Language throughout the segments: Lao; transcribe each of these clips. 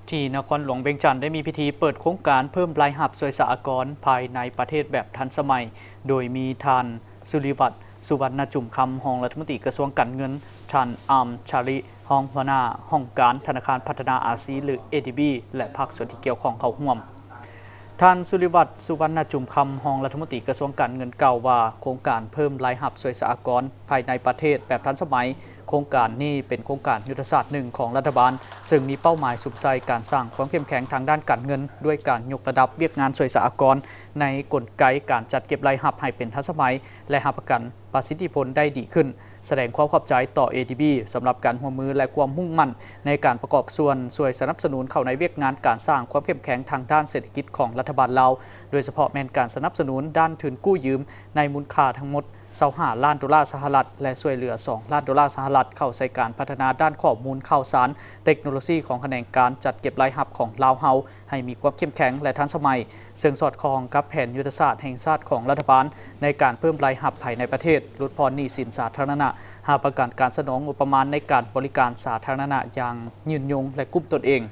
ທີ່ນະຄອນຫຼວງວຽງຈັນ ໄດ້ມີພິທີເປີດໂຄງການເພີ່ມລາຍຮັບສ່ວຍສາອາກອນພາຍໃນປະເທດແບບທັນສະໄໝ, ໂດຍມີທ່ານ ສຸລິວັດ ສຸວັນນະຈຸມຄຳ ຮອງລັດຖະມົນຕີກະຊວງການເງິນ, ທ່ານ ອາມ ຊາລິ ຮອງຫົວໜ້າຫ້ອງການທະນາຄານພັດທະນາອາຊີ ຫຼື ເອດີບີ ແລະ ພາກສ່ວນທີ່ກ່ຽວຂ້ອງເຂົ້າຮ່ວມ. ທ່ານ ສຸລິວັດ ສຸວັນນະຈຸມຄຳ ຮອງລັດຖະມົນຕີກະຊວງການເງິນ ກ່າວວ່າ ໂຄງການເພີ່ມລາຍຮັບສ່ວຍສາອາກອນພາຍໃນປະເທດແບບທັນສະໄໝ ໂຄງການນີ້ເປັນໂຄງການຍຸດທະສາດໜຶ່ງຂອງລັດຖະບານ, ເຊິ່ງມີເປົ້າໝາຍສຸມໃສ່ການສ້າງຄວາມເຂັ້ມແຂງທາງດ້ານການເງິນ ດ້ວຍການຍົກລະດັບວຽກງານສ່ວຍສາອາກອນໃນກົນໄກການຈັດເກັບລາຍຮັບໃຫ້ເປັນທັນສະໄໝ ແລະ ຮັບປະກັນປະສິດທິຜົນໄດ້ດີຂຶ້ນ, ສະແດງຄວາມຂອບໃຈຕໍ່ ເອດີບີ ສຳລັບການຮ່ວມມື ແລະ ຄວາມມຸ່ງໝັ້ນໃນການປະກອບສ່ວນຊ່ວຍສະໜັບສະໜູນເຂົ້າໃນວຽກງານການສ້າງຄວາມເຂັ້ມແຂງທາງດ້ານເສດຖະກິດຂອງລັດຖະບານລາວ, ໂດຍສະເພາະແມ່ນການສະໜັບສະໜູນດ້ານທຶນກູ້ຢືມໃນມູນຄ່າທັງໝົດ ຊາວຫ້າລ້ານໂດລາສະຫະລັດ ແລະ ຊ່ວຍເຫຼືອສອງລ້ານໂດລາສະຫະລັດ ເຂົ້າໃສ່ການພັດທະນາດ້ານຂໍ້ມູນຂ່າວສານ, ເຕັກໂນໂລຊີຂອງຂະແໜງການຈັດເກັບລາຍຮັບຂອງລາວເຮົາໃຫ້ມີຄວາມເຂັ້ມແຂງ ແລະ ທັນສະໄໝ, ເຊິ່ງສອດຄ່ອງກັບແຜນຍຸດທະສາດແຫ່ງຊາດຂອງລັດຖະບານໃນການເພີ່ມລາຍຮັບພາຍໃນປະເທດ, ຫຼຸດຜ່ອນໜີ້ສິນສາທາລະນະ, ຮັບປະກັນການສະໜອງງົບປະມານໃນການບໍລິການສາທາລະນະຢ່າງຍືນຍົງ ແລະ ກຸ້ມຕົນເອງ.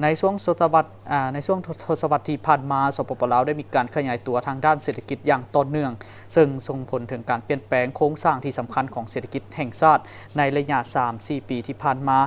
ໃນຊ່ວງທົດສະວັດ ອາ ໃນຊ່ວງທົດສະວັດທີ່ຜ່ານມາ, ສປປ ລາວ ໄດ້ມີການຂະຫຍາຍຕົວທາງດ້ານເສດຖະກິດຢ່າງຕໍ່ເນື່ອງ, ເຊິ່ງສົ່ງຜົນເຖິງການປ່ຽນແປງໂຄງສ້າງທີ່ສຳຄັນຂອງເສດຖະກິດແຫ່ງຊາດໃນໄລຍະສາມສີ່ປີທີ່ຜ່ານມາ.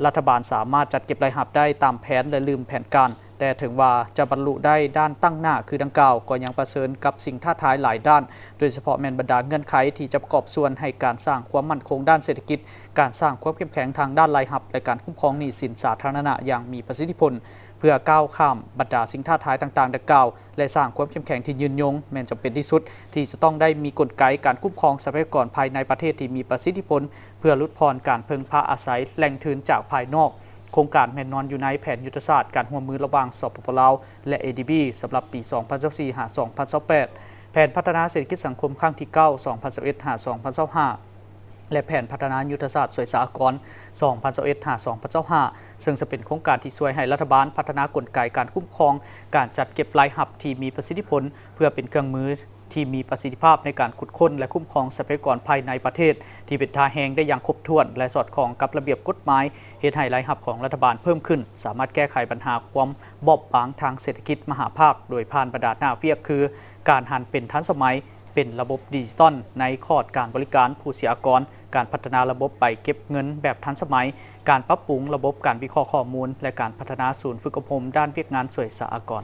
ລັດຖະບານສາມາດຈັດເກັບລາຍຮັບໄດ້ຕາມແຜນ ແລະ ລືມແຜນການ, ແຕ່ເຖິງວ່າຈະບັນລຸໄດ້ດ້ານຕັ້ງໜ້າຄືດັ່ງກ່າວ, ກໍຍັງປະເຊີນກັບສິ່ງທ້າທາຍຫຼາຍດ້ານ, ໂດຍສະເພາະແມ່ນບັນດາເງື່ອນໄຂທີ່ຈະປະກອບສ່ວນໃຫ້ການສ້າງຄວາມໝັ້ນຄົງດ້ານເສດຖະກິດ, ການສ້າງຄວາມເຂັ້ມແຂງທາງດ້ານລາຍຮັບ ແລະ ການຄຸ້ມຄອງໜີ້ສິນສາທາລະນະຢ່າງມີປະສິດທິຜົນ, ເພື່ອກ້າວຂ້າມບັນດາສິ່ງທ້າທາຍຕ່າງໆດັ່ງກ່າວ ແລະ ສ້າງຄວາມເຂັ້ມແຂງທີ່ຍືນຍົງ, ແມ່ນຈຳເປັນທີ່ສຸດທີ່ຈະຕ້ອງໄດ້ມີກົນໄກການຄຸ້ມຄອງຊັບພະຍາກອນພາຍໃນປະເທດທີ່ມີປະສິດທິຜົນ, ເພື່ອຫຼຸດຜ່ອນການເພິ່ງພາອາໄສແຫຼ່ງທຶນຈາກພາຍນອກ. ໂຄງການແມ່ນນອນຢູ່ໃນແຜນຍຸດທະສາດການຮ່ວມມືລະຫວ່າງ ສປປ ລາວ ແລະ ເອດີບີ ສຳລັບປີສອງພັນຊາວສີ່ ຫາ ສອງພັນຊາວແປດ, ແຜນພັດທະນາເສດຖະກິດສັງຄົມຄັ້ງທີເກົ້າ ສອງພັນຊາວເອັດ ຫາ ສອງພັນຊາວຫ້າ ແລະ ແຜນພັດທະນາຍຸດທະສາດສ່ວຍສາອາກອນ ສອງພັນຊາວເອັດ ຫາ ສອງພັນຊາວຫ້າ ເຊິ່ງຈະເປັນໂຄງການທີ່ຊ່ວຍໃຫ້ລັດຖະບານພັດທະນາກົນໄກການຄຸ້ມຄອງການຈັດເກັບລາຍຮັບທີ່ມີປະສິດທິຜົນ ເພື່ອເປັນເຄື່ອງມືທີ່ມີປະສິດທິພາບໃນການຂຸດຄົ້ນ ແລະ ຄຸ້ມຄອງຊັບພະຍາກອນພາຍໃນປະເທດທີ່ເປັນທ່າແຮງໄດ້ຢ່າງຄົບຖ້ວນ ແລະ ສອດຄ່ອງກັບລະບຽບກົດໝາຍ, ເຮັດໃຫ້ລາຍຮັບຂອງລັດຖະບານເພີ່ມຂຶ້ນ, ສາມາດແກ້ໄຂບັນຫາຄວາມບອບບາງທາງເສດຖະກິດມະຫາພາກ ໂດຍຜ່ານບັນດາໜ້າວຽກຄື ການຫັນເປັນທັນສະໄໝ, ເປັນລະບົບດິຈິຕອນໃນຂອດການບໍລິການຜູ້ເສຍອາກອນ, ການພັດທະນາລະບົບໃບເກັບເງິນແບບທັນສະໄໝ, ການປັບປຸງລະບົບການວິເຄາະຂໍ້ມູນ ແລະ ການພັດທະນາສູນຝຶກອົບຮົມດ້ານວຽກງານສ່ວຍສາອາກອນ.